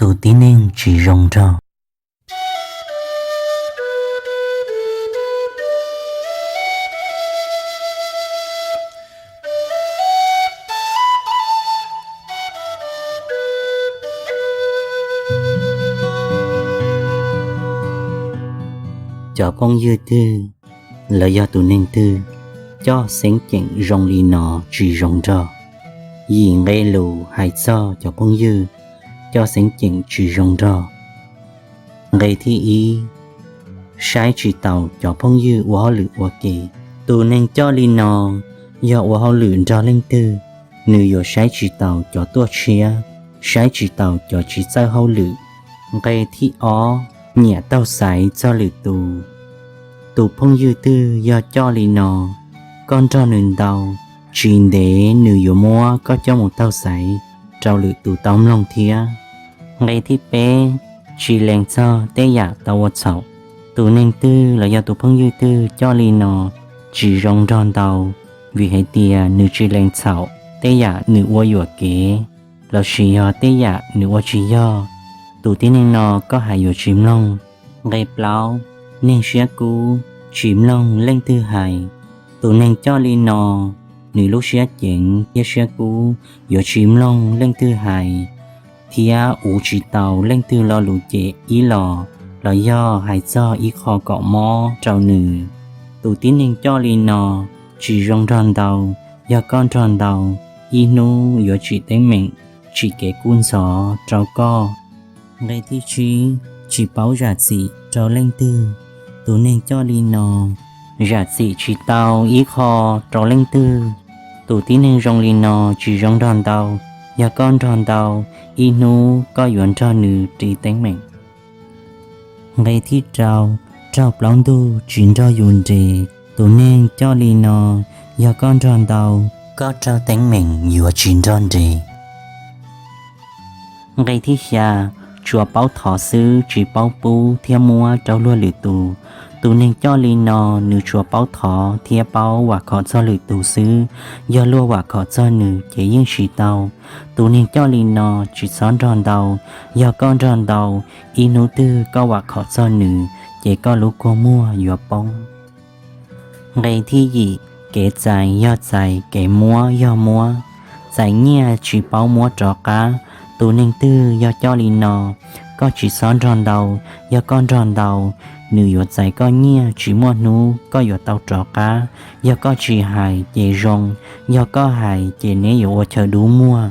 Tus tib neeg tsis zoo nrog. Cov phooj ywg twg los yog tus neeg twg coj xeeb ceem zoo li no tsis zoo nrog. Yim nqe lus hais txog cov phooj ywg coj xeeb ceem tsis zoo nrog. Nqe thib ib, saib tsis taus cov phooj ywg ua hauj lwm ua ke. Tus neeg coj li no yog ua hauj lwm nrog leej twg, nws yuav saib tsis taus cov tuaj tshiab, saib tsis taus cov tsis txawj hauj lwm. Nqe thib ob, nyiam taug xaiv txog lwm tus. Tus phooj ywg twg yog coj li no, koj nrog nws ntau, tsis ntev nws yuav muab koj coj mus taug xaiv rau lwm tus tau mloog thiab. Nqe thib peb, tsis lees txog tej yam tau ua txhaum. Tus neeg twg los yog tus phooj ywg twg coj li no tsis zoo nrog ntau, vim hais tias nws tsis lees txhaum tej yam nws ua yuam kev, lossis yog tej yam nws ua tsis yog. Tus tib neeg no koj hais yuav tsis mloog. Nqe plaub, neeg siab kub tsis mloog leej twg hais. Tus neeg coj li no, nws lub siab ceev thiab siab kub yuav tsis mloog leej twg hais, thiab uv tsis tau leej twg lo lus cem ib los, los yog hais txog ib qho kom mob rau nws. Tus tib neeg coj li no tsis zoo nrog ntau, yog koj nrog ntau, ib hnub yuav tsim teeb meem, tsim kev kub ntxhov rau koj. Nqe thib tsib, tsis paub zam txim rau leej twg. Tus neeg coj li no zam txim tsis tau ib qho rau leej twg. Tus tib neeg zoo li no tsis zoo nrog ntau, yog koj nrog ntau, ib hnub koj yuav nrog nws ris teeb meem. Nqe thib rau, raug plaub ntug tsis nrog yus nres. Tus neeg coj li no, yog koj nrog ntau, koj raug teeb meem yuav tsis nrog nres. Nqe thib xya, tsuas paub thov xwb tsis paub pub thiab muab rau luag lwm tus. Tus neeg coj li no, nws tsuas paub thov thiab paub vam khom txog lwm tus xwb, yog luag vam khom txog nws ces yeej tsis tau. Tus neeg coj li no tsis txhob nrog ntau, yog koj nrog ntau, ib hnub twg koj vam khom txog nws ces koj lub kua muag yuav poob. Nqe thib yim, kev txais yog txais, kev muab yog muab, txais nyiaj tsis paub muab rov qab. Tus neeg twg yog coj li no, koj tsis txhob nrog ntau, yog koj nrog ntau, nws yuav txais koj nyiaj tsis muaj hnub koj yuav tau rov qab. Yog koj tsis hais ces zoo, yog koj hais ces neb yuav ua chaw dub muag.